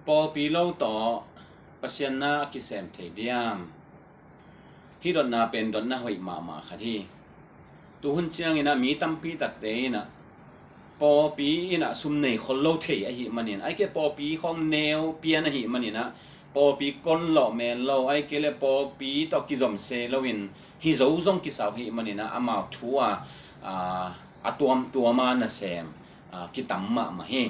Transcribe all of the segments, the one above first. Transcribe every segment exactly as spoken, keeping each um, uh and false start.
Pawlpi lo tawh Pasian na a kisem thei diam? Hih dotna pen dotna hoih mahmah khat hi. Tuhun ciangin ah mi tampi takte in ah pawlpi in ah sum nei khol lo thei ahih manin, ahih kei leh pawlpi khawng neu pian ahih manin ah pawlpi kon lawh men lo, ahih kei leh pawlpi tawh kizom se loin hi zo zong kisa uh ahih manin ah amau thu a, a, a tuamtuam a nasem a, kitam mahmah hi.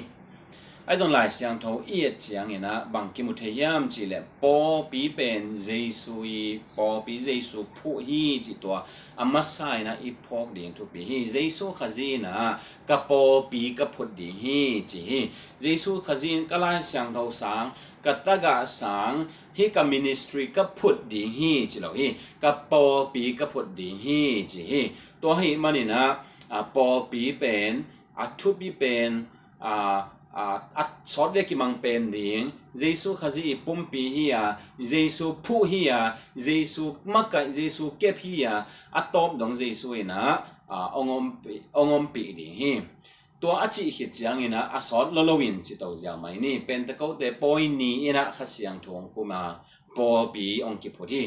Ahi zong Lai Siangtho i et ciangin ah bang kimu thei hiam cih leh pawlpi pen Jesu i pawlpi Jesu phuh hi cih tua a masa in ah i phawk ding thupi hi. Jesu Khazih in ah ka pawlpi ka phut ding hi ci hi. Jesu Khazih in ka Lai Siangtho sang, ka tagah sang, hih ka ministry ka phut ding hi ci lo hi. Ka pawlpi ka phut ding hi ci hi. Tua ahih manin ah, a, pawlpi pen, a thupi pen, a, a, a sawt vei kimang pen ding, Jesu Khazih i pumpi hi a, Jesu phuh hi a, Jesu makaih, Jesu kep hi a, a tawp dong Jesu in ah, a, hong ompih, hong ompih ding hi. Tua a cih khit ciangin ah a sawt lo loin ci to ziau mai ni. Pentecost pawi ni in ah Kha Siangtho hong kum a pawlpi hong kiphut hi.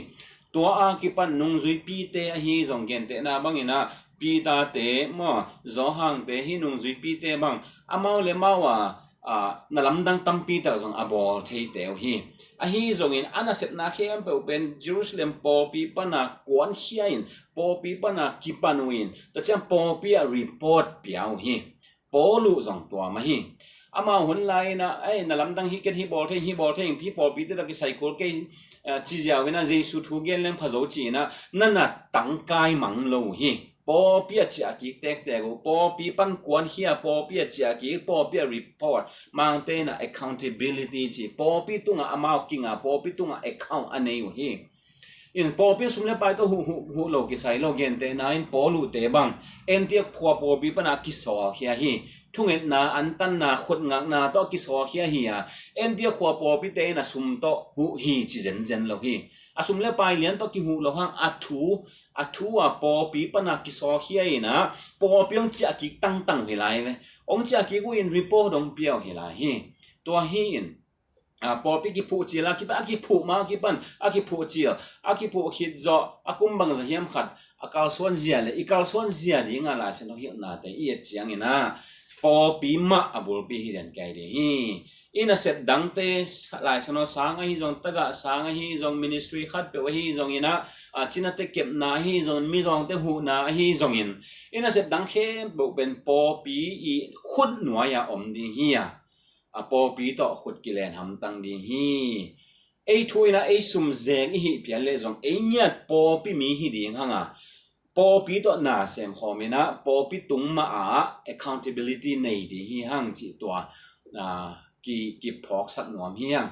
Tua a kipan nungzuipite ahi zong gentehna bangin ah Peter te maw, Johan te, hih nungzuipite bang amau le amau a, a, na lamdang tampi tak zong a bawl theite uh hi. Ahi zongin a nasepna khempeuh pen Jerusalem pawlpi pan a kuankhia in, pawlpi pan a kipan uh in, tua ciang pawlpi ah report pia uh hi. Paul uh zong tua mah hi. Amau hun lai in ah, ei, na lamdang hi ken, hih bawl thei, hih bawl thei, hih pawlpite tawh kisai kul kei, eh, ci ziau in ah Jesu thu gen leng pha zo ci in ah na na tangkai mang lo uh hi. Pawlpi ah ciah kik tektek uh, pawlpi pan kuankhia, pawlpi ah ciah kik, pawlpi ah report, Mangte in ah accountability ci, pawlpi tungah amau kinga, pawlpi tungah account a nei uh hi. In pawlpi sum le pai tawh huh, huh, huh lo kisai lo, gentehna in Paul uhte bang Antioch khua pawlpi pan a kisawlkhia hi. Thungetna, antanna, khutngakna tawh kisawlkhia hi a, Antioch khua pawlpite in a sum tawh huh hi ci zenzen lo hi. A sum le pai lian tawh kihuh loh hang a thu, a thu a pawlpi pan a kisawlkhia in ah pawlpi hong ciah kik tangtang uh hi lai ve. Hong ciah kik uh in report hong pia uh hi lai hi. Tua hi in, a, pawlpi kiphuh cil a kipan, a kiphuh ma kipan, a kiphuh cil, a kiphuh khit zawh a kum bangzah hiam khat a kalsuan zia le i kalsuan zia ding a Lai Siangtho hilhnate i et ciangin ah pawlpi mah a bulpi hi den kei ding hi. I nasep dangte, Lai Siangtho sang ahi zong, tagah sang ahi zong, ministry khatpeuh ahi zongin ah, a, cinate kepna ahi zongin, mizawngte huhna ahi zongin, i nasep dang khempeuh pen pawlpi i khut nuai a om ding hi a, a pawlpi tawh khut kilen hamtang ding hi. Ei thu in ah ei sum zeng i hih phial leh zong ei ngiat pawlpi mi hi ding hang a, pawlpi tawh na sem khawm in ah pawlpi tung mah ah accountability nei ding hi hang cih tua, a, ki, kiphawksak nuam hi hang.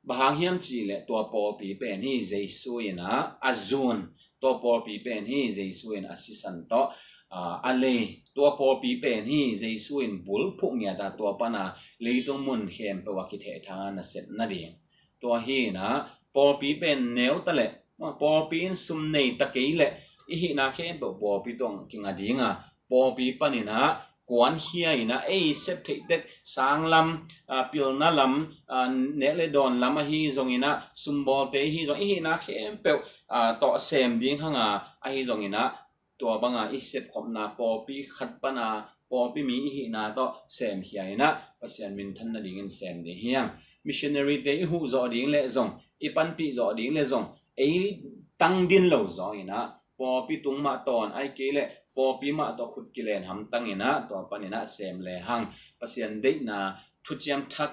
Bang hang hiam cih leh tua pawlpi pen hi Jesu in ah a zun, tua pawlpi pen hi Jesu in a sisan tawh, a, a lei, tua pawlpi pen hi Jesu in bulphuh ngiat a, tua pan a leitung mun khempeuh a kithehthang a nasep nading. Tua hi in ah pawlpi pen neu ta leh, pawlpi in sum nei ta kei leh i hihna khempeuh pawlpi tawh kinga ding a, pawlpi pan in ah kuankhia in ah ei sep theih tek sang lam, a, pilna lam, a, nek le dawn lam ahi zongin ah, sumbawlte ahi zong, i hihna khempeuh, a, tawh sem ding hang a, ahi zongin ah tua bang a i sepkhopna pawlpi khat pan a pawlpi mi i hihna tawh semkhia in ah Pasian minthan nadingin sem ding hi hang. Missionary te i huh zawh ding leh zong, i panpih zawh ding leh zong, ei tang din lo zaw in ah pawlpi tung mah tawh, ahih kei leh pawlpi mah tawh khut kilen hamtang in ah tua pan in ah sem le hang. Pasian deihna, thuciam thak,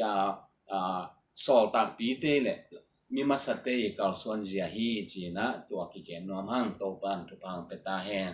a, a, sawltakpite le mi masate i kalsuan zia hi ci in ah tua kigen nuam hang. Topa'n thupha hong pia ta hen.